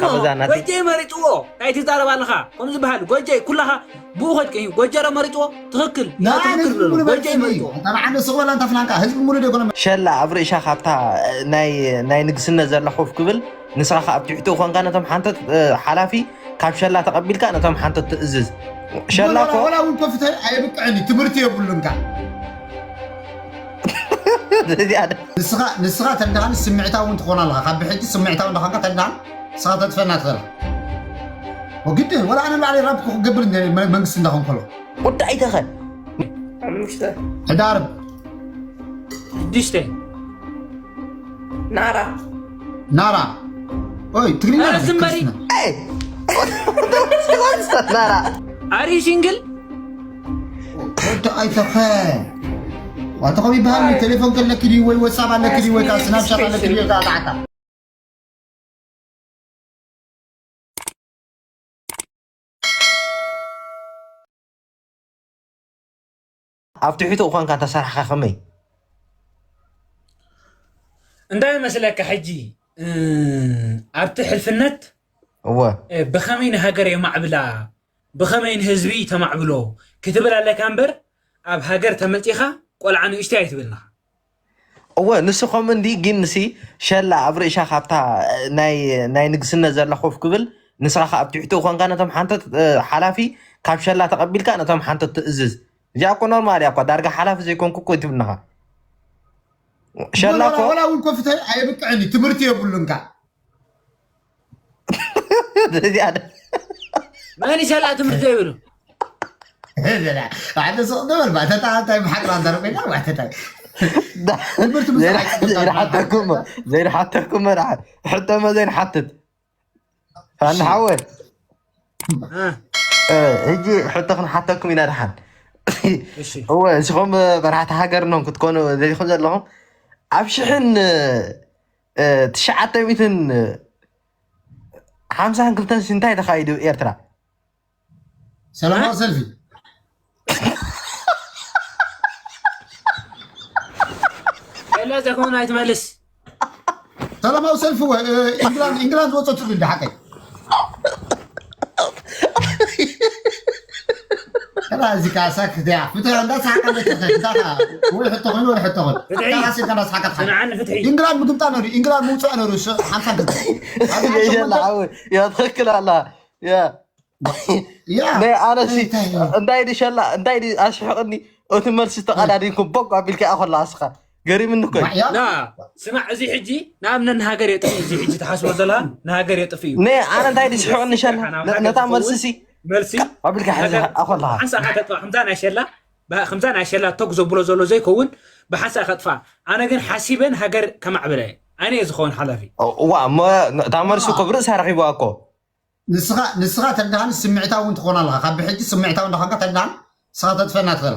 ካብ እዛ ናተይ ጎጀይ መሪፅዎ። እንታይ ትዛረብ ኣለኻ? ከምዚ በሃል ጎጀይ ኩላኻ ብኡ ኸድከ እዩ። ጎጀ ዶ መሪፅዎ? ትኽክል። ንዓ ትኽክል ህዝቢ ብሎ። ሙሉ ጎጀ መሪፅዎ። ይመርፅዎ። ኣታ ንዓነ ስቕ በላ እንታ ፍናንካ ህዝቢ ሙሉ ደይኮነ። ሸላ ኣብ ርእሻ ካብታ ናይ ናይ ንግስነት ዘላ ኮፍ ክብል፣ ንስኻ ከኣ ኣብ ትሕቲ ኮንካ ነቶም ሓንተት፣ እ፣ ሓላፊ ካብ ሸላ ተቐቢልካ ነቶም ሓንተት ትእዝዝ። ሸላ እኮ ወላ እውን ኮፍተ ኣየብቅዕን እዩ፣ ትምህርቲ የብሉን ከኣ። እዚኣ ደ- ንስኻ ንስኻ ተድሃን ስምዕታዊ እውን ትኾን ኣለኻ። ካብ ብሕጂ ስምዕታዊ እንዳኾንካ ተድሃን ንስኻ ተጥፈና ትኽእል። ወግድ ወላ ኣነ ባዕለይ ራፕ ክገብር እንደ መ- መንግስቲ እንዳኾን ከሎ። ወዲ ኣይተኸ ሓሙሽተ ሕዳር ሽዱሽተ ናራ ናራ ኦይ ትግርኛ ኧረ ነው ዝም በሊ። ክርስትና። ኤይ! ናራ። Are you single? ወዲ ኣይተኸ ዋተኸም ይበሃል። ቴሌፎን ከለኪ ድዩ ወይ ወሳብ ኣለኪ ድዩ ወይ ከዓ ስናፕሻት ኣለኪ ድዩ ወይ ከዓ ጣዕታ። ኣብ ትሕቲ እኳ እንካ ተሰርሕኻ ከመይ? እንታይ መስለካ ሕጂ፣ እ፣ ኣብቲ ሕልፍነት እወ። እ፣ ብኸመይ ንሃገር የማዕብላ፣ ብኸመይ ንህዝቢ ተማዕብሎ ክትብል ኣለካ እምበር፣ ኣብ ሃገር ተመጺኻ ቆልዓ ንእሽተይ ኣይትብልንኻ። እወ፣ ንሱ ከምኡ እንዲ፣ ግን ንሲ ሸላ ኣብ ርእሻ ካብታ ናይ፣ ናይ ንግስነት ዘላ ኮፍ ክብል፣ ንስኻ ከኣ ኣብ ትሕቲ ኮንካ ነቶም ሓንተት፣ እ፣ ሓላፊ ካብ ሸላ ተቐቢልካ ነቶም ሓንተት ትእዝዝ። እዚኣ እኮ ኖርማል እያ እኳ፣ ዳርጋ ሓላፊ ዘይኮንኩ እኮ ትብልንኻ። ሸላ እኮ ወላ እውን ኮፍተ ኣየብቅዕን እዩ፣ ትምህርቲ የብሉን ከኣ። እዚኣ ደ- መን ይሰላ ትምህርቲ ዘይብሉ? ሓደ ሱቕ ዝበል ባእተታ እንታይ ምሓጥራ ዘረበና ባእተታ። ዳ- ትምህርቲ ምስ ዘይንሓ- ኣይትምህርቲ ዘይንሓተኩም፣ ዘይንሓተኩም መርዓ። ሕቶመ ዘይንሓትት። ኣነ ሓወ። እ። እ፣ ሕጂ ሕቶ ክንሓተኩም ኢና ደሓን። እሺ። እወ፣ ንስኹም መራሕቲ ሃገር ኖም ክትኮኑ ዘይኹም ዘለኹም፣ ኣብ ሽሕን፣ እ፣ ትሽዓተ ሚእትን ሓምሳን ክልተን እንታይ ተኻይዱ ኤርትራ? ሰላማዊ እ? ሰልፊ። ኤላ ዘኾን ኣይትመልስ። ሰላማዊ ሰልፊ ወ-፣ እ፣ ኢንግላንድ፣ ኢንግላንድ ዝወጸቱ ድዩ ሓቀይ? ከላ እዚ ከኣ ሳክት እያ። ፍትሕ እንዳሳሓቀ እንዳሳሓቀ፣ እንታይ ከኣ? ወይ ሕቶ ኮይኑ ወይ ሕቶ ኮይኑ። ፍትሒ። ከላ ሲልካ እንዳሳሓቀ ትሓ-፣ ስምዓኒ ፍትሒ። ኢንግላንድ ምግምጣ ነሩ፣ ኢንግላንድ ምውጻእ ነሩ፣ ስ-፣ ሓምሳ ግዜ። የሸላ ዓው፣ ያ ትኽክል ኣላ። ያ። ያ። ናይ ኣነሲ፣ እንታይ? እንታይ ድሸላ፣ እንታይ ድ-፣ ኣስሕቕኒ፣ እቲ መልሲ ተቐዳዲንኩም ቦግ ኣቢልካ እያ ከላ ኣስኻ። ገሪምኒ እኮ እዩ። ያ። ና፣ ስማዕ፣ እዚ ሕጂ ንኣብነት ንሃገር የጥፍእ፣ እዚ ሕጂ ትሓስቦ ዘለኻ ንሃገር የጥፍእ እዩ። ነ-፣ ኣነ እንታይ ድስሕቕኒ ሸላ፣ ንሃገር ነ-፣ ነታ ዝኸውን መልሲ ሲ፣ መልሲ ኣቢልካ ሕዚ ነገር ኣኸላ። ሓንሳእ ከተጥፋ፣ ከምዛ ናይ ሸላ፣ ባ-፣ ከምዛ ናይ ሸላ ቶክ ዘብሎ ዘሎ ዘይከውን፣ ብሓንሳእ ከጥፋ። ኣነ ግን ሓሲበን ሃገር ከማዕብለ እየ። ኣነ እየ ዝኸውን ሓላፊ። ዋ፣ እሞ እታ መልሲ ዋ። እኮ ብርእሳ ረኺብዋ እኮ። ንስኻ፣ ንስኻ ተድሃን ስምዕታዊ እውን ትኾን ኣለኻ። ካብ ብሕጂ ስምዕታዊ እንዳኾንካ ተድሃን ንስኻ ተጥፈና ትኽእል።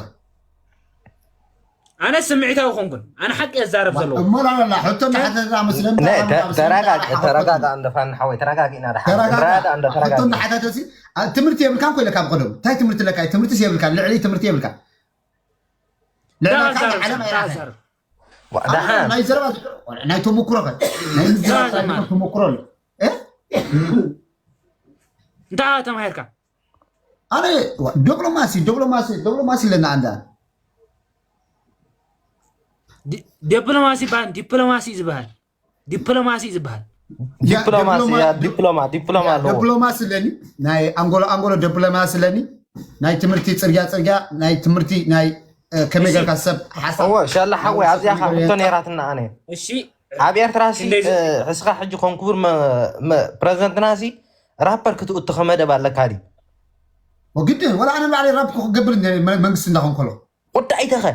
ኣነ ስምዒታዊ ኮንኩን። ኣነ ሓቂ እዛረብ ዘለኹ። እሞ ላላላ፣ ሕቶ ከ- እንዳሓተትና መስለን ናይ፣ ተ-፣ ተረጋጋ፣ ተረጋጋ፣ እንደ ፋኒ ሓወይ፣ ተረጋጊና ደሓን። ተረጋጋ። ተረጋጋ፣ እንደ ተረጋጋ። ሕቶ እንዳሓተተሲ፣ አ፣ ትምህርቲ የብልካን ኮይነ ካብ ቀደሙ። እንታይ ትምህርቲ ለካ? ትምህርቲስ የብልካን። ልዕሊ ትምህርቲ የብልካን። ልዕሊ እንዳኻ ካልእ ዛረብ፣ ዓለም እንዳኻ ኣይረኣኻን። ዛረብ። ዋ፣ ኣነ ደሓን። ናይ ዘረባ፣ ናይ ተሞክሮ ከ? ናይ ምዝራብ እንዳኻ ናይ ዛረብ። ተሞክሮ ኣሎ። እ? እንታይ ተማሂርካ? ኣነ፣ ዋ፣ ዲፕሎማሲ፣ ዲፕሎማሲ፣ ዲፕሎማሲ ኣለና ኣንዳ። ዲ-፣ ዲፕሎማሲ ይበሃል፣ ዲፕሎማሲ ዝበሃል። ዲፕሎማሲ ዝበሃል። ያ፣ ዲፕሎማሲ፣ ዲፕሎማ-፣ ያ፣ ዲፕሎማ፣ ዲፕሎማ ያ፣ ኣለዎ። ዲፕሎማሲ ኣለኒ። ናይ ኣንጎሎ፣ ኣንጎሎ ዲፕሎማሲ ኣለኒ። ናይ ትምህርቲ ጽርግያ፣ ጽርግያ፣ ናይ ትምህርቲ፣ ናይ፣ እ፣ ከመይ እሺ። ጌርካ ሰብ ሓሳብ እወ፣ ሻላ ሓወይ፣ ናይ ኣብዚኣ ኻብ ሕቶ ጌርካ። ነይራትና ኣነ። እሺ። ኣብ ኤርትራ ሲ፣ ክንደይ ዝ- እ፣ ሕስኻ ሕጂ ኮንኩብር መ-፣ መ-፣ ፕረዚደንትና ሲ፣ ራፐር ክትእቱ ከመደብ ኣለካ ድዩ? ወግድ፣ ወላ ኣነ ባዕለይ ራፕ ክገብር እንደ መ-፣ መንግስቲ እንዳኾን ከሎ። ወዲ ኣይተኸ፣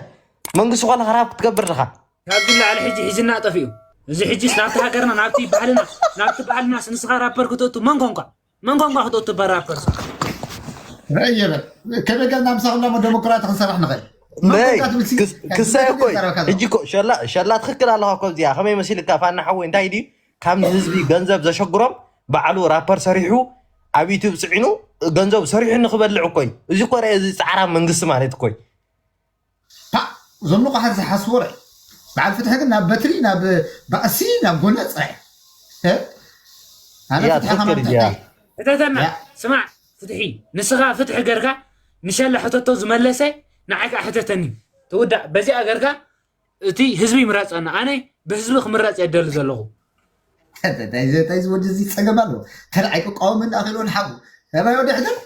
መንግስቲ ኮለኻ ራፕ ክትገብር ድኻ? ካብዚ ላዕሊ ሕጂ ሒዝና ጠፊኡ። እዚ ሕጂስ ናብቲ ሃገርና፣ ናብቲ ባህልና፣ ናብቲ ባህልናስ ንስኻ ራፐር ክትእቱ መን ኮንካ? መን ኮንካ ክትእቱ በራፐር? ርአይ የበል። ከመይ ጌርና ምሳኹም ደሞ ዲሞክራሲ ክንሰርሕ ንኽእል? መን ናይ ኮንካ ትብል ሲ-፣ ክስ-፣ ክሳይ እኮ እዩ። ተረካ ሕጂ እኮ ሸላ፣ ሸላ ትኽክል ኣለኻ እኮ እዚኣ። ከመይ መሲልካ ፋና ሓወይ፣ እንታይ ድዩ? ካብ ንህዝቢ ገንዘብ ዘሸግሮም ባዕሉ ራፐር ሰሪሑ ኣብ ዩቱብ ጽዒኑ ገንዘብ ሰሪሑ ንኽበልዕ እኮ እዩ። እዚ እኮ ርአ፣ እዚ ጻዕራም መንግስቲ ማለት እኮ እዩ። ፓ፣ እዞም ንቑሓት ዝሓስቡ ርእ። በዓል ፍትሒ ግን ናብ በትሪ፣ ናብ ባእሲ፣ ናብ ጎነጽ ርእ። እ? ኣነ ያ ፍትሒ ትክክል ከማን እያ። እንታይ? ሕተተና። ያ። ስማዕ፣ ፍትሒ። ንስኻ ፍትሒ ገርካ፣ ንሸላ ሕተቶ ዝመለሰ፣ ንዓይ ከዓ ሕተተኒ። ትውዳእ። በዚኣ ገርካ፣ እቲ ህዝቢ ይምረጸና። ኣነ ብህዝቢ ክምረጽ እየ ደሊ ዘለኹ። እንታይ እዚ፣ እንታይ እዚ ወዲ እዚ ጸገም ኣለዎ? ከልዓይ ክቃወም እንዳኣኽልዎ ንሓው። ሰማይ ወዲ ሕደር?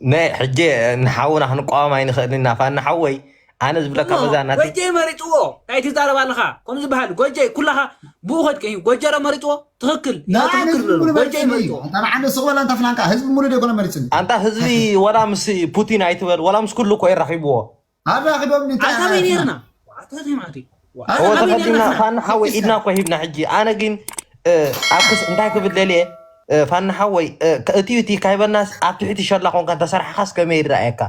ናይ ሕጂ ንሓውና ክንቃወም ኣይንኽእልን ኢና። ፋና ሓወይ፣ ኣነ ዝብለካ እሞ በዛ ናተይ ጎጀይ መሪጥዎ። እንታይ ትዛረብ ኣለኻ? ከም ዝበሃል ጎጀይ ኩላኻ ብኡ ኸድከ እዩ። ጎጀ ዶ መሪጥዎ? ትኽክል። ና፣ ትኽክል ኣነ ዝብሎ ብሎ። ጎጀይ ህዝቢ መሪጥዎ። እዩ። ኣንታ ንዓንደ ስቕ በላ፣ ኣንታ ፍናንካ። ህዝቢ ሙሉ ዶ ይኮነ መሪጽኒ? ኣንታ ህዝቢ ወላ ምስ ፑቲን ኣይትበል፣ ወላ ምስ ኩሉ እኮ የራኺብዎ። ኣራኺቦም እንታይ ኣንታ ኣራኺቦም? መይኔርና? ኣንታ ተይ ማቲ። ኣረ፣ እወ፣ ኣረ፣ ተኸዲና፣ ኣረ፣ ፋና ሓወይ፣ ኢድና እኮ ሂብና። ሕጂ ኣነ ግን፣ እ፣ ኣብ ክስ-፣ እንታይ ክብል ደልየ? እ፣ ፋና ሓወይ፣ እ፣ ከ-፣ እቲ፣ እቲ ካይበናስ ኣብ ትሕቲ ሸላ ኮንካ እንተሰራሕኻስ ከመይ ይረኣየካ?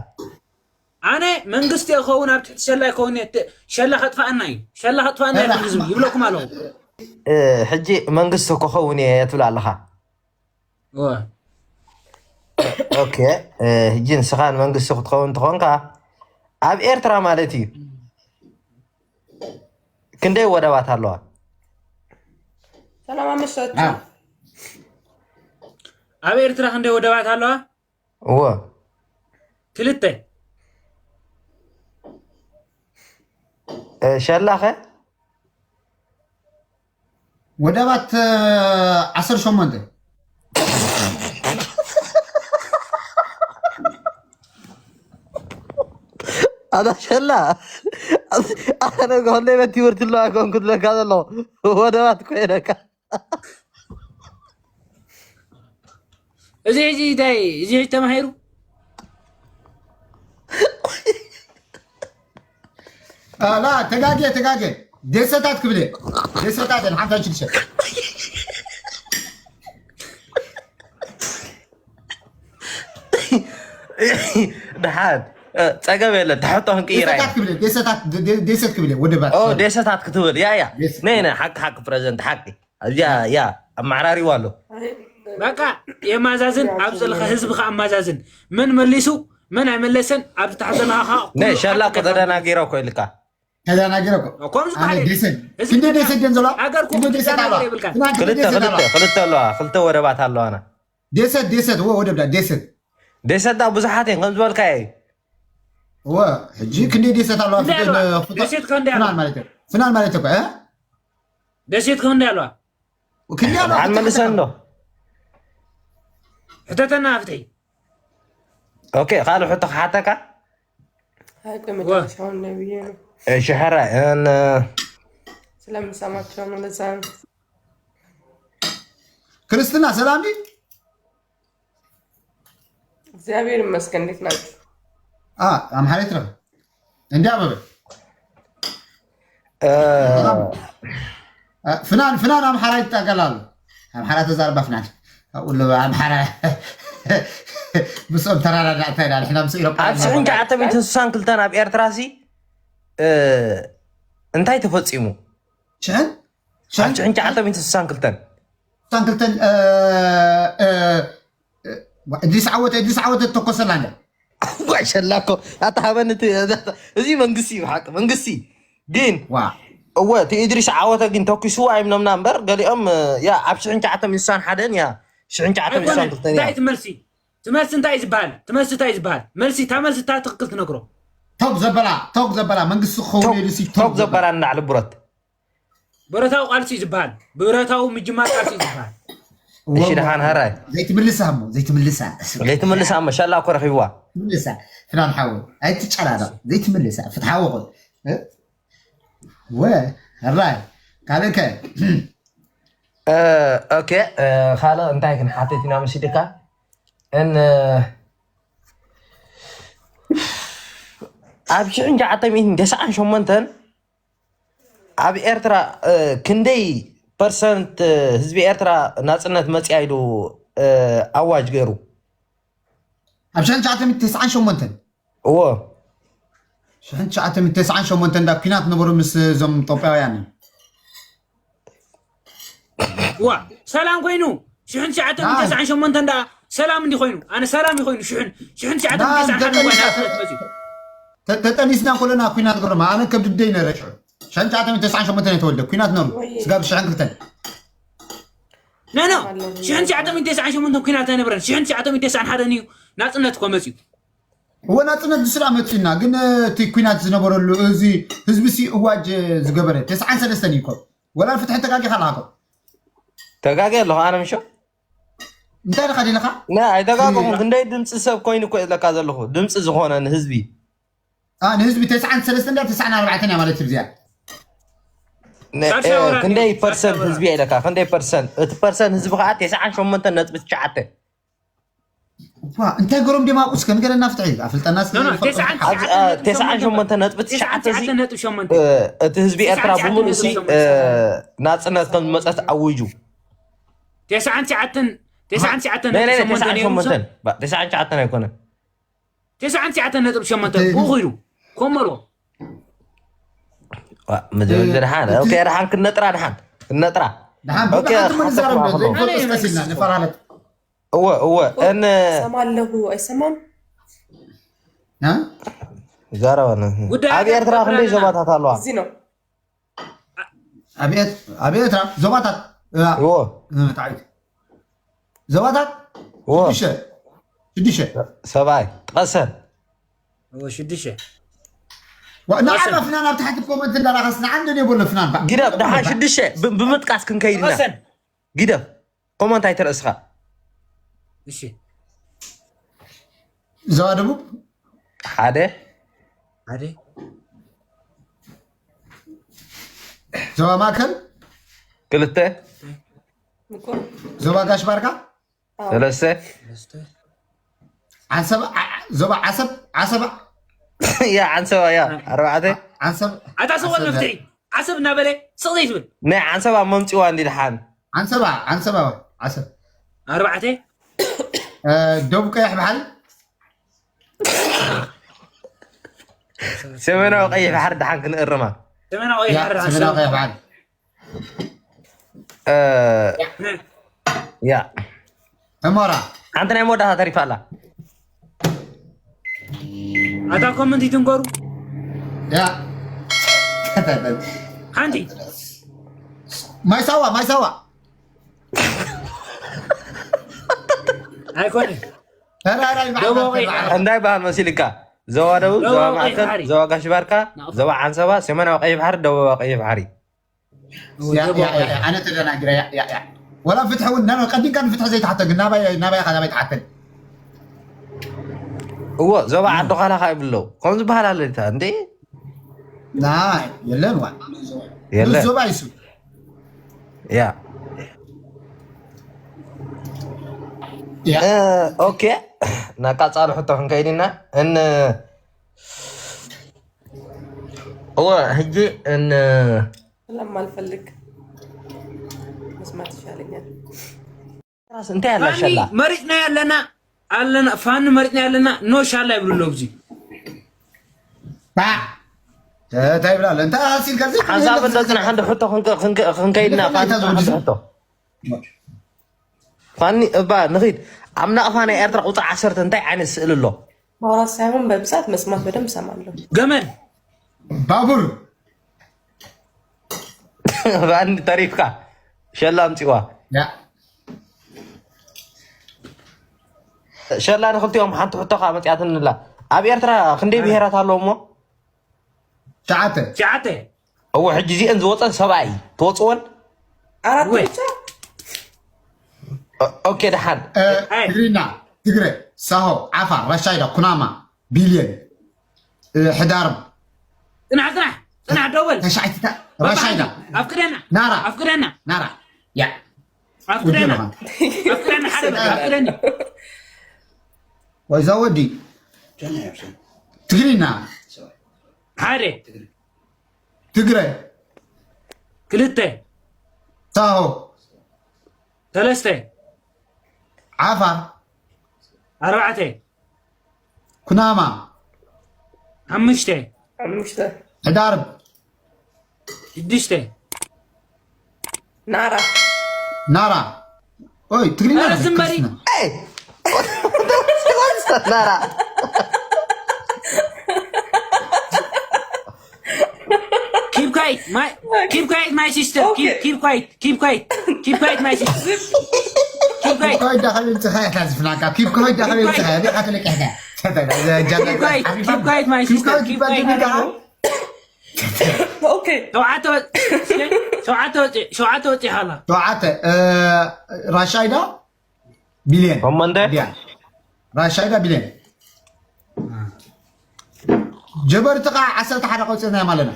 ኣነ መንግስቲ ይኸውን፣ ኣብ ትሕቲ ሸላ ይኸውን እየ። ሸላ ከጥፋኣና እዩ። ሸላ ከጥፋኣና እዩ ሸላ። ህዝቢ ይብለኩም ኣለኹ። እ፣ ሕጂ መንግስቲ ክኸውን እየ ትብል ኣለኻ። እወ። ኦኬ፣ እ፣ ሕጂ ንስኻ ንመንግስቲ ክትኸውን እንተኾንካ፣ ኣብ ኤርትራ ማለት እዩ፣ ክንደይ ወደባት ኣለዋ? ሰላም ኣመሻችሁ። አ። ኣብ ኤርትራ ክንደይ ወደባት ኣለዋ? እወ። ክልተ። እ፣ ሸላኸ? ወደባት፣ እ፣ ዓሰርተ ሸሞንተ። ኣታ ሸላ፣ ኣነ ከለይ ቤት ትምህርቲ ኣለዋ ኮንኩ ትለካ ዘለኹ። ወደባት ኮይነካ። እዚ ሕጂ እንታይ? እዚ ሕጂ ተማሂሩ? አ፣ ላ፣ ተጋጌ፣ ተጋጌ። ደሰታት ክብለ። ደሰታት፣ ሓምሳ ሽዱሽተ። ደሓን፣ እ፣ ጸገም የለን። ትሕቶ ክንቅይራ ኢና። ደሰታት ክብለ፣ ደሰታት፣ ደ-፣ ደ-፣ ደሰት ክብለ፣ ወደ ባት፣ ኦ፣ ሶሪ። ደሰታት ክትብል፣ ያ፣ ያ። ደሰት። ነይ፣ ነይ፣ ሓቂ፣ ሓቂ፣ ፕረዚደንት፣ ሓቂ። ኣብዚኣ፣ ያ፣ ኣመዓራሪዋ ኣሎ። በቃ፣ የማዛዝን፣ ኣብ ዘለኻ ህዝቢ ከኣ ኣማዛዝን። መን መሊሱ፣ መን ኣይመለሰን፣ ኣብ ታሕቲ ዘለኻ ከኣ ነይ፣ ኩሉ ሸላ ሓቂ እኮ ተደናጊረ እኮ ኢልካ። ተደናጊረ እኮ። ከምዚ ኣነ በዓል ደሰት። ህዝቢ ክንደይ ደሰት ደን ዘለዋ? ሃገር እኮ ክንደይ ደሰት ኣለዋ? ተደናጊረ ይብልካ። ፍናን ክንደይ ክልተ፣ ደሰት ኣለዋ? ክልተ፣ ክልተ ኣለዋ። ክልተ ወደባት ኣለዋና። ደሰት፣ ደሰት፣ ወ-፣ ወደብዳ፣ ደሰት። ደሰት ዳ ብዙሓት እየን፣ ከም ዝበልካ እዩ። እወ፣ ሕጂ ክንደይ ደሰት ኣለዋ? ክንደይ ፍትህ ኣለዋ? ን-፣ ፍትህ ደሰት ከ ክንደይ ኣለዋ? ፍናን ማለት እዩ። ፍናን ማለት እኮ፣ እ? ደሴት ክንደይ ኣለዋ? ክንደይ ኣለዋ? ደሓን መልሰን ዶ? ሕተተና ፍትሒ። ኦኬ፣ ካልእ ሕቶ ክሓተካ? ሃይ፣ ቆይ፣ ወ- መጨረሻውን ነብዬ ነው። እሺ፣ ሕራይ፣ እን-፣ ስለምሰማቸው ነው፣ ለዛ ነው። ክርስትና ሰላም ድዩ? እግዚኣብሔር ይመስገን። እንዴት ናችሁ? አ፣ ኣምሓራ ይትረፍ። እንዲ ኣበበ። እ፣ አ፣ ፍናን፣ ፍናን ኣምሓራ ይታገል ኣሎ። ኣምሓራ ተዛርባ ፍናን። ካብኡ ኣሎ ኣምሓራ። ምስኦም ተራዳዳ እንታይ ኢላ፣ ንሕና ምስ ኤሮፓ ኣብ ኢና ሽሕን ትሽዓተ ሚእትን ስሳን ክልተን ኣብ ኤርትራ ሲ፣ እ፣ እንታይ ተፈጺሙ? ሽሕን? ኣብ ሽሕን ትሽዓተ ሚእትን ስሳን ክልተን። ስሳን ክልተን፣ እ፣ እ፣ እ፣ እድሪስ ዓወተ፣ እድሪስ ዓወተ ተኮሰላ እንደ። ዋይ ሸላ እኮ፣ ኣታ ሃበኒ እቲ፣ እዚ መንግስቲ እዩ ብሓቂ፣ መንግስቲ። ግን፣ ዋ። እወ፣ እቲ እድሪስ ዓወተ ግን ተኩስዎ ኣይምነምና እምበር፣ ገሊኦም፣ ያ፣ ኣብ ሽሕን ትሽዓተ ሚእትን ስሳን ሓደን፣ ያ፣ ሽሕን ትሽዓተ ሚእትን ስሳን ክልተን፣ ያ። እንታይ እቲ መልሲ? እቲ መልሲ እንታይ እዩ ዝበሃል? እቲ መልሲ እንታይ እዩ ዝበሃል? መልሲ፣ እታ መልሲ እታ ትኽክል ትነግሮ። ቶግ ዘበላ፣ ቶግ ዘበላ፣ መንግስቲ ክኸውን ቶግ፣ ኢሉ ሲ ቶግ ቶግ ዘበላ። ዘበላ ንላዕሊ ብረት። ብረታዊ ቃልሲ እዩ ዝበሃል። ብረታዊ ምጅማር ቃልሲ እዩ ዝበሃል። እሺ፣ ወ-፣ ደሓን፣ ሕራይ። ዘይትምልሳ እሞ፣ ዘይትምልሳ። ዘይትምልሳ እሞ፣ ሻላ እኮ ረኺብዋ። ትምልሳ፣ ፍናን ሓወይ። ኣይትጨናነቕ። ዘይትምልሳ፣ ፍትሓዊ ኹን። እ? ወ፣ ሕራይ። ካልእ ከ? እ፣ ኦኬ፣ እ፣ ካልእ እንታይ ክንሓትት ኢና መሲልካ? እን-፣ ኣብ ሽሕን ትሽዓተ ሚእትን ተስዓን ሸሞንተን ኣብ ኤርትራ፣ እ፣ ክንደይ ፐርሰንት፣ እ፣ ህዝቢ ኤርትራ ናጽነት መጽያ ኢሉ፣ እ፣ ኣዋጅ ገይሩ? ኣብ ሽሕን ትሽዓተ ሚእትን ተስዓን ሸሞንተን? እዎ። ሽሕን ትሽዓተ ሚእትን ተስዓን ሸሞንተን እንዳ ኲናት ነበሩ ምስ እዞም ኢትዮጵያውያን። ዋ፣ ሰላም ኮይኑ፣ ሽሕን ትሽዓተ ሚእትን ተስዓን ሸሞንተን እንዳ ሰላም እንዲ ኮይኑ፣ ኣነ ሰላም ይኮይኑ፣ ሽሕን፣ ሽሕን ትሽዓተ ሚእትን ተስዓን ሸሞንተን እንዳ ናጽነት መጽዩ። ተ-፣ ተጠኒስና ኮለና ኲናት ገሮማ፣ ኣነ ከብድደይ ነረ ሽዑ። ሽሕን ትሽዓተ ሚእትን ተስዓን ሸሞንተን እየ ተወልደ፣ ኲናት ነሩ። ወይ። ስጋብ ሽሕን ክልተን። ኖ ኖ፣ ሽሕን ትሽዓተ ሚእትን ተስዓን ሸሞንተን ኩናት ኣይነበረን። ሽሕን ትሽዓተ ሚእትን ተስዓን ሓደን እዩ ናጽነት እኮ መጺኡ። እወ፣ ናጽነት ንሱ ደኣ መጺኡና፣ ግን እቲ ኩናት ዝነበረሉ፣ እዚ ህዝቢ ሲ እዋጅ ዝገበረ ተስዓን ሰለስተን እዩ እኮ። ወላ ፍትሒ ተጋጊኻ ኣለኻ እኮ። ተጋጊ ኣለኹ ኣነ ምሾ? እንታይ ኢኻ ደለኻ? ና ኣይተጋገኹን። ክንደይ ድምፂ ሰብ ኮይኑ እኮ እየ ዝብለካ ዘለኹ፣ ድምፂ ዝኾነ ንህዝቢ። ንህዝቢ ተስዓን ሰለስተን እንዳ ተስዓን ኣርባዕተን እያ ማለት እዚኣ። ክንደይ ፐርሰንት ህዝቢ እየ ኢለካ? ክንደይ ፐርሰንት? እቲ ፐርሰንት ህዝቢ ከዓ ተስዓን ሸሞንተን ነጥቢ ትሽዓተ። እንታይ ገሮም ደማቁስ ከንገረና ፍትሒ ኣፍልጠና። ተስዓን ሸሞንተ ነጥቢ ትሽዓተ እቲ ህዝቢ ኤርትራ ብምሉእ ሲ ናፅነት ከም ዝመፀት ኣዊጁ። ተስዓን ትሽዓተን ተስዓን ትሽዓተን ነጥቢ ሸሞንተ ነይሩ። ተስዓን ትሽዓተን ኣይኮነን። ተስዓን ትሽዓተን ነጥቢ ሸሞንተ ብኡ ኺዱ ኮመሮ። ምድሪ ድሓን ኦኬ፣ ድሓን ክነጥራ፣ ድሓን ክነጥራ። ድሓን ኦኬ፣ ብብሓንቲ ምን ዛረብ ሓፍተኹም ዘይፈልጦ ኣለኹ። ስቀሲልና ንፈላለጥ። እወ እወ እን ሰማ ኣለኹ። ኣይሰማም። እ? ዛረበ ነው። ጉዳይ ኣብ ኤርትራ ክንደይ ዞባታት ኣለዋ? እዚ ነው። ኣብ ኤርትራ ዞባታት እዎ። ታሪክ ዞባታት ሽዱሽተ ሽዱሽተ። ሰብኣይ ጥቀሰን። ሽዱሽተ። ንዓና ፍናን ኣብ ታሕቲ ኮመንት እንዳራኸስ ንዓንደ የብሎ ፍናን። ግደፍ፣ ደሓን ሽዱሽተ ብምጥቃስ ክንከይድና። ግደፍ። ኮመንት ኣይተርእስኻ። እሺ። ዞባ ደቡብ ሓደ። ሓደ። ዞባ ማእከል ክልተ። ዞባ ጋሽ ባርካ ሰለስተ። ሰለስተ። ዓንሰባ፣ ዓ-፣ ዞባ ዓሰብ፣ ዓሰባ። ያ፣ ዓንሰባ፣ ያ፣ ኣርባዕተ። ዓንሰብ-፣ ኣታ ሰወል ዓሰብ መፍትሒ። ዓሰብ እናበለ ስቕ ዘይትብል። ናይ ዓንሰባ መምፂዋ እንዲ ድሓን። ዓንሰባ፣ ዓንሰባ፣ ዓሰብ። ኣርባዕተ። እ፣ ደቡብ ቀይሕ ባሕሪ። ሰሜናዊ ቀይሕ ባሕሪ ድሓን ክንእርማ። ሰሜናዊ ቀይሕ ያ፣ ባሕሪ ሰሜናዊ ዓሰብ። ቀይሕ ባሕሪ። እ፣ ያ። ዕሞራ። ሓንቲ ናይ መወዳእታ ተሪፋ ኣላ። ኣታ ኮመንት ይትንገሩ። ያ። ሓንቲ። ማይሳዋ፣ ማይሳዋ። ኣይኮነን። ኧረ፣ ኧረ፣ ደቡብ ቀይሕ ባሕሪ። እንታይ በሃል መሲልካ? ዞባ ደቡብ፣ ዞባ ደቡብ ቀይሕ ማእከል፣ ባሕሪ። ዞባ ጋሽ ባርካ፣ ዞባ ዓንሰባ፣ ሰሜናዊ ቀይሕ ባሕሪ፣ ደቡባዊ ቀይሕ ባሕሪ። ያ፣ ያ፣ ያ፣ ያ፣ ኣነ ተደናጊረ፣ ያ፣ ያ፣ ያ። ወላ ፍትሒ እውን፣ ናበይ ቀዲምካ ንፍትሒ ዘይትሓተ፣ ግን ናባይ፣ ናባይ ኢኻ፣ ናባይ ትሓተን። እዎ፣ ዞባ ዓዲ ዃላ ኸዓ ይብለው። ከምኡ ዝበሃል ኣሎ ድታ፣ እንዴ? ና፣ የለን፣ ዋ። የለን። ንሱ ዞባ ይሱ። ያ። ያ። እ፣ ኦኬ። ናብ ቀጻሊ ሕቶ ክንከይድ ኢና። እን-፣ እዎ፣ ሕጂ እን-፣ ስለማልፈልግ መስማት ይሻለኛል። ራስ እንታይ ኣላ ፋኒ ሸላ? መሪጽና ያለና ኣለና፣ ፋኒ መሪጽና ያለና፣ ኖ ሻላ ይብሉ ኣለዉ። እዚ ባ-፣ እንታይ ይብላ ኣሎ? እንታይ ኣሲል ከዚ ሓንሳብ እንደ ጽናሕ እንደ ሕቶ ክንከ-፣ ክንከ-፣ ክንከይድና፣ እንታይ ፋኒ ተዝብሉ? ጽናሕ እንደ ሕቶ። ፋኒ እባ ንኺድ። ኣብ ናቕፋ ናይ ኤርትራ ቁጽሪ ዓሰርተ እንታይ ዓይነት ስእሊ ኣሎ? ማውራት ሳይሆን በብዛት መስማት በደንብ እሰማለሁ። ገመል። ባቡር። ፋኒ ተሪፍካ። ሸላ ኣምጺዋ። ያ። ሸላ ንኽልቲኦም ሓንቲ ሕቶ ከኣ መጺኣትንላ። ኣብ ኤርትራ ክንደይ ብሄራት ኣለዉ እሞ? ትሽዓተ። ትሽዓተ። እወ፣ ሕጂ እዚአን ዝወፀን ሰብኣይ ትወፅወን? ኣራት ወይ። ብቻ? ኦ-፣ ኦኬ፣ ደሓን። እ፣ ኣይ። ትግርኛ፣ ትግረ፣ ሳሆ፣ ዓፋር፣ ራሻይዳ፣ ኩናማ፣ ቢልየን፣ እ፣ ሕዳርብ። ጽናሕ፣ ጽናሕ፣ ጽናሕ፣ ደወል። ተሻዒትታ፣ ራሻይዳ። ኣፍቅደና። ናራ። ኣፍቅደና። ናራ። ያ። ኣፍቅደና። ወዲ ኣፍቅደና፣ ሓደ በል፣ ኣፍቅደኒ። ወይ ዛ ወዲ። ትግርኛ። ሓደ። ትግረ። ክልተ። ሳሆ። ሰለስተ። ዓፋር። ኣርባዕተ። ኩናማ። ሓሙሽተ። ሓሙሽተ። ሕዳርብ። ሽዱሽተ። ናራ። ናራ። ኦይ፣ ትግርኛ ኧረ ዝም በሊ። ክርስትና። ኤይ! ናራ። Keep quiet, my, keep quiet, my sister. Keep, okay. Keep quiet, keep quiet. Keep quiet, my sister. Keep quiet. Keep quiet, ዳኸበ ይምጽኻ እያ ታዝፍናካ። Keep quiet፣ ዳኸበ ይምጽኻ እያ። ዲኻ ተለቂሕካ። Keep quiet, keep quiet, my sister. Keep quiet. Okay. ሸውዓተ ወፂ-፣ ሸውዓተ ወፂ-፣ ሸውዓተ ወፂ ሓላ። ሸውዓተ፣ እ፣ ራሻይዳ ቢልየን። ኮመንደ? ቢልየን። ራሻይዳ ቢልየን። ጀበርቲ ከዓ ዓሰርተ ሓደ ቆፂርና ማለት ነው።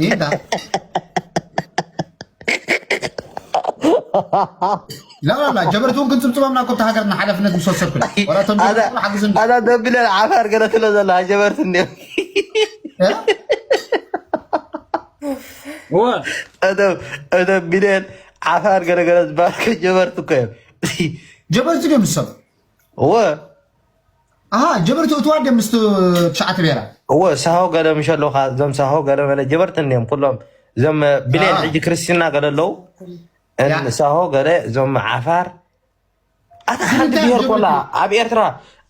ይሄዳ። ላ፣ ላ፣ ላ፣ ጀበርቲ እውን ክንፅብፅቦም ናብ ኮብቲ ሃገርና ሓላፍነት ምስ ወሰድኩ። ወላ እቶም ጀበርቲ ሓግዙ እንዲ-፣ ኣዳ ደብለ ዓፋር ገለ ትለ ዘላ ጀበርቲ እንዲዮም። እ? እወ። እቶም፣ እቶም ቢልየን ዓፋር ገለ ገለ ዝበሃል ጀበርቲ እኮ እዮም። ጀበርቲ ድዮም ንሶም? እወ። ኣሃ፣ ጀበርቲ እትዋ ድዮም ምስቲ ትሽዓተ ብሄራ? እወ፣ ሳሆ ገለ ምሽ ኣለውኻ፣ እዞም ሳሆ ገለ መለ ጀበርቲ እንዲዮም ኩሎም። እዞም ቢልየን ኣሃ። ሕጂ ክርስትና ገለ ኣለዉ። እን ያ። ሳሆ ገለ እዞም ዓፋር። ኣታ ሓንቲ እንታይ ብሄር ጀበርቲ? ኮላ፣ ኣብ ኤርትራ፣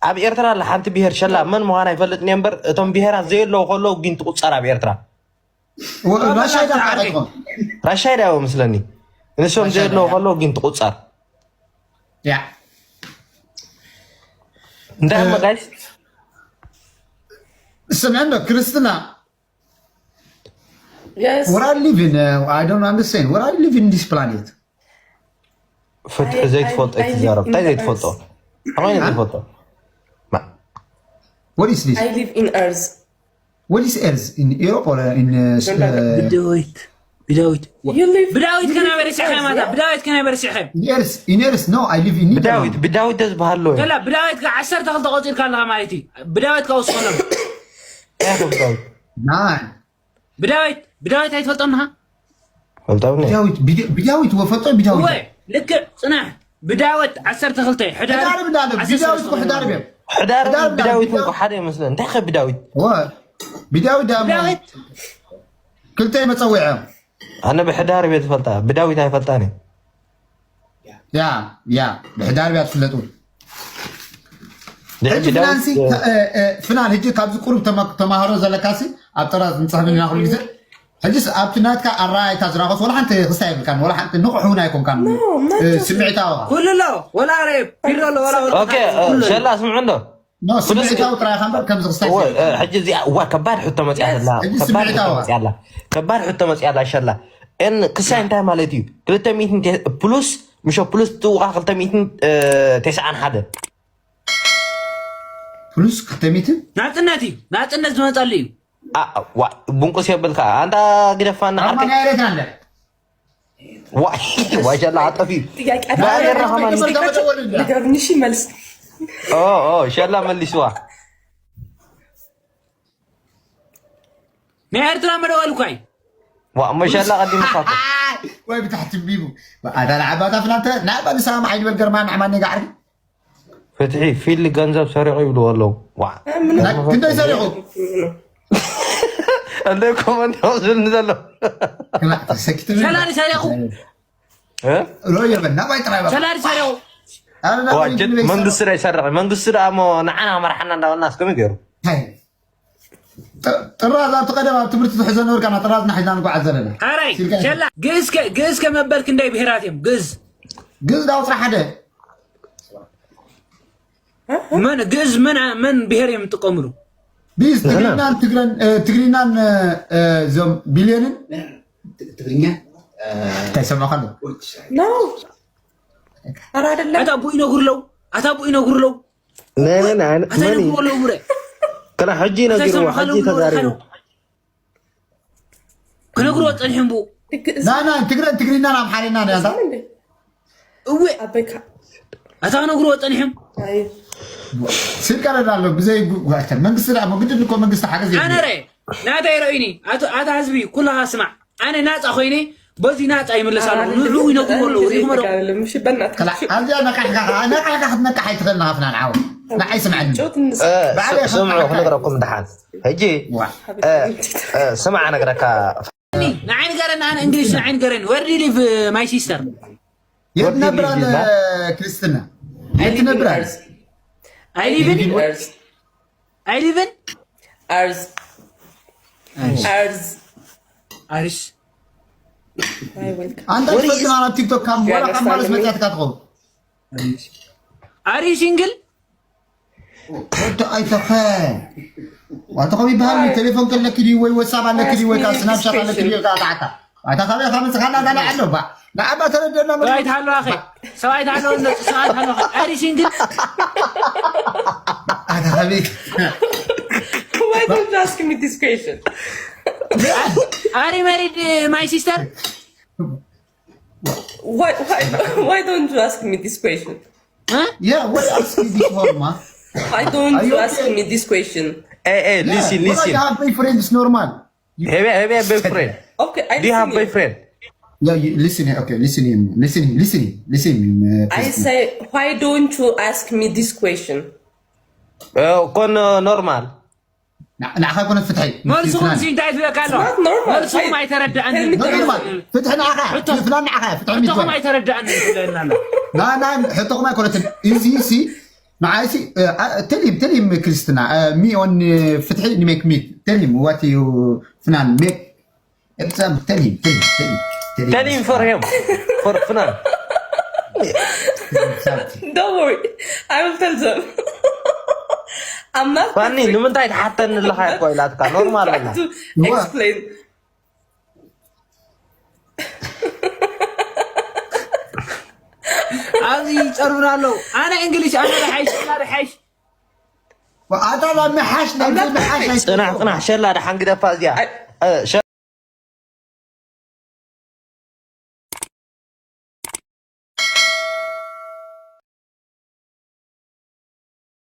ኣብ ኤርትራ ኣላ ሓንቲ ብሄር ሸላ መን ምዃና ይፈልጥ እየ እምበር፣ እቶም ብሄራት ዘየለዉ ከለዉ ግን ትቁጸር ኣብ ኤርትራ። ወ-፣ ራሻይዳ ራሻይዳ። ራሻይዳ እዮም መስለኒ። ንሶም ራሻይዳ፣ ዘየለዉ ያ። ከለዉ ግን ትቁጸር። ያ። እንታይ እ፣ እሞ ጋይስ? ስምዕና ክርስትና። Yes. What I live in, uh, I don't understand. What I live in this planet? ፍትሒ I- ዘይትፈልጦ I- I ትዛረብ። live እንታይ in ዘይትፈልጦ? Earth. ከመይ ዘይትፈልጦ? ማ- What is this? I live in Earth. What is Earth? In Europe or in, uh, s-, uh, ብዳዊት፣ ብዳዊት። You live ብዳዊት in ከናበረ Earth, ሲሓ ማታ፣ yeah? ብዳዊት ከናበረ ሲሓ። In Earth, in Earth, no, I live in ብዳዊት፣ Netherlands. ብዳዊት ደዝበሃሎ እዩ። ከላ ብዳዊት ከ ዓሰርተ ክልተ ቆፂርካ ኣለኻ ማለት እዩ። ብዳዊት ከ ውስኸሎም። እንታይ ኢኻ ብዳዊት? ናይ። ብዳዊት፣ ብዳዊት ኣይትፈልጦም ኢኻ? ፈልጦም ነይ። ብዳዊት፣ ብዳ-፣ ብዳዊት ወፈጦ ብዳዊት። ወይ፣ ልክዕ፣ ፅናሕ። ብዳወት ዓሰርተ ክልተ፣ ሕዳር ሕዳር ብዳለ፣ ዓሰርተ ሰለስተ ብዳዊት እኮ ሕዳር ብዮም። ሕዳር ሕዳር ብዳለ፣ ብዳዊት ብዳ-፣ እኮ ሓደ ይመስለን። እንታይ ከ ብዳዊት? ወ-፣ ብዳዊት ዳሞ ብዳዊት። ክልተ መጸውዒ እዮም። ኣነ ብሕዳር እየ ዝፈልጣ፣ ብዳዊት ኣይፈልጣን እየ። ያ፣ ያ፣ ብሕዳር እያ ትፍለጡ። ድሕሪ ሕጂ ብዳዊት ፍናንሲ፣ እ፣ እ፣ እ፣ ፍናን፣ ሕጂ ካብዚ ቁሩብ ተማ-፣ ተማሃሮ ዘለካሲ ኣብ ጥራዝ ንጽሕፍ ኢና ኩሉ ግዜ። ሕጂስ ኣብቲ ናትካ ኣረኣእይታ ዝራኸስ ወላ ሓንቲ ክስታይ የብልካን፣ ወላ ሓንቲ ንቑሕ እውን ኣይኮንካን። ኖ፣ እ፣ መቸም። ስምዒታዊ። ኩሉ ኣሎ፣ ወላ ሬፕ፣ ቢሮ ኣሎ፣ ወላ ወላ ኦኬ፣ እ፣ ኩሉ ኣሎ። ሸላ ስምዑ እንዶ። ኖ፣ ኩሉ ስምዒታዊ ጥራይ ኢኻ እምበር ከምዚ ክስታይ እወ፣ የብልካን። እ፣ ሕጂ እዚኣ፣ እዋ፣ ከባድ ሕቶ መጺኣ የስ። ኣላ። ሕጂ ከባድ ሕቶ ስምዒታዊ። መጺኣ ኣላ። ከባድ ሕቶ መጺኣ ኣላ፣ ሸላ። እን ክሳይ እንታይ ማለት እዩ? ክልተ ሚእትን ተ-፣ ፕሉስ፣ ምሾ ፕሉስ ትውቓ ክልተ ሚእትን፣ እ፣ ተስዓን ሓደ። ፕሉስ ክልተ ሚእትን? ናጽነት እዩ። ናጽነት ዝመጸሉ እዩ። ኣ፣ ዋ፣ ቡንቁስ የብልካ። ኣንታ ግደፋና ዓርከይ። ኣማን ያሬት ኣለ። ዋ፣ ዋ፣ ሸላ ኣጠፊ። ጥያቄ ባሌራ ኣለ። ከማን። ንገርኒ እሺ መልስ። ኦ፣ ኦ፣ ሸላ መሊስዋ። ናይ ኤርትራ መደወል እኳ እዩ። ዋ፣ እሞ ሸላ ቀዲምካ እኮ። ወይ ብታሕቲ ቢቡ። ኣታ ንዓባታ ፍናተ፣ ንዓባ ንሰላም ዓይኒ በል ገርማ ንዓማኒ ጋዕሪ። ፍትሒ፣ ፊል ገንዘብ ሰሪቑ ይብልዎ ኣለዉ። ዋ። ምን? ናይ ክንደይ ሰሪቑ? እንደ ኮመንት ዝብል ዘሎ። ክላ-፣ ሰኪት ምን? ሰላዲ ሰሪቑ። እ? ሮዮ በል፣ ናባይ ጥራይ በል። ሰላዲ ሰሪቑ። ኣረ፣ ዋ፣ ናባይ ጀት ክንደይ መንግስቲ ሰሪቑ? ዶ ይሰርቕ? መንግስቲ ደኣ እሞ ንዓና መርሓና እንዳበልና እስከመይ ገይሩ? ታይ? ጥ-፣ ጥራዝ ኣብቲ ቀደም ኣብ ትምህርቲ ትሕዞ ነበርካ፣ ና ጥራዝ ናሒዝና ንጓዓዝ ዘለና። ኣራይ፣ ሲልካ ሸላ፣ ግእዝ ከ-፣ ግእዝ ከ መበል ክንደይ ብሄራት እዮም? ግእዝ። ግእዝ ዳውፅራ ሓደ። መን፣ ግእዝ መን፣ መን ብሄር እዮም ዝጥቀምሉ? ብዝ ትግርኛን ትግረን፣ እ፣ ትግርኛን፣ እ፣ እ፣ እዞም ቢልዮንን ትግርኛ፣ እ፣ እንታይ ሰማኻ ኣሎ? ኖ። ኧረ ኣይደለም። ኣታ ኣቦ ይነግሩ ኣለዉ። ኣታ ኣቦ ይነግሩ ኣለዉ። ነነ፣ ነነ፣ ኣታ መኒ? ይነግሩ ኣለዉ፣ ምረ። ከላ ሕጂ ኣታ ነጊርዎ፣ ይሰምዑ ሕጂ ኣለዉ፣ ምረ። ተዛሪቡ። ክነግርዎ ጸኒሖም ብኡ። ና፣ ና፣ ትግረ-፣ ትግርኛን ኣምሓርኛን እያ፣ እዛ። እወ። ኣበይካ? ኣታ ክነግርዎ ጸኒሖም። ኣይ። ስልቀረድ ኣሎ፣ ብዘይ ጉ-፣ ጓይታ። መንግስቲ ደኣ፣ ግድን እኮ መንግስቲ ሓገዝ የድልዮ። ኣነ ረ፣ ናተይ ረእዩኒ። ኣቶ፣ ኣታ ህዝቢ፣ ኩልኻ ስማዕ። ኣነ ናጻ ኮይነ፣ በዚ ናጻ ይምለስ ኣለኹ። ንዕኡ ይነግርዎ ኣለዉ፣ ሪኢኹሞ ዶ? ኣይተጋደልም፣ እሺ፣ በእናትህ። ከላ-፣ ኣብዚኣ ነቃሕካ፣ ነቃሕካ ክትነቃሕ ኣይትኽእልን፣ ሃፍናን ዓወት። ንዓይ ስምዐኒ። እ፣ ባዕለይ ስ-፣ ስምዑ፣ ከነቃሕ። ክነግረኩም ደሓን። ሕጂ፣ ዋ። እ፣ እ፣ ስማዕ፣ ነግረካ። ንዓይ ንገረኒ፣ ኣነ እንግሊሽ ንዓይ ንገረኒ። Where do you live, my sister? የት ትነብር ኣለ ክርስትና? የት ትነብር ኣለ? I live in Earth. I live in? Ars. Ars. Aris. Hi, welcome. Antas ፈትና ናብ ቲክቶክ ካብ ወላ ካብ ማለት መጽያት ካትኸው Are you single? ወዲ ኣይተኸ ዋንተ ከም ይበሃል ቴሌፎን ከለኪ ድዩ ወይ ወሳብ ኣለኪ ድዩ ወይ ስናፕሻት ኣለኪ ድዩ ታታ ኣታ ካበይ ካብ ምጽኻና ዳላ ኣሎ ባ ንዓባ ተረደና ሰብኣይ ትሃለዋ ኸ ሰብኣይ ትሃለዋ ነጽ ሰብኣይ ትሃለዋ ኸ Are you single? ኣታ ካበይ Why don't you ask me this question? Are you married, my sister? Why, why, why don't you ask me this question? Huh? Yeah, why ask me this one, ma? Why don't you ask me this question? Hey, hey, listen, What I listen. Have boyfriend is normal. Have you, have you a boyfriend? Okay, I Do you have listen you. Boyfriend? Yeah, you, listen here. Okay, listen him. Listen him. Listen him. Listen him. Uh, I please. Say, why don't you ask me this question? Uh, con uh, normal. ንዓኻ ኮነት ፍትሐይ መልስኹም ሲ እንታይ ትብለካ ኣሎ Not normal. መልስኹም I- ኣይተረድኣንን Tell me the ኖርማል reason. ፍትሒ ንዓኻ ሕቶ- ፍትናን ንዓኻ ፍትሒ ሕቶኹም ሚትወል ኣይተረድኣንን ትብለና ኣሎ ናና ሕቶኹም ኣይኮነትን እዚ ሲ ንዓይሲ ተሊም ተሊም ክርስትና ሚኦን ፍትሒ ንሜክ ሚት ተሊም ዋት ዩ ፍናን ሜክ ተሊም ተሊም ተሊም Tell him for him. For Fnan. Don't worry. I will tell them. I'm not ፋኒ perfect. ንምንታይ ትሓተኒ ኣለኻ እኮ ኢላትካ ኖርማል Try በላ to explain. ኣብዚ ይፀርብና ኣለዉ ኣነ እንግሊሽ ኣነ ርሓይሽ ኣነ ርሓይሽ ኣታ ላ ምሓሽ ናይዚ ምሓሽ ፅናሕ ፅናሕ ሸላ ደሓን ግደፋ እዚኣ እ፣ ሸ-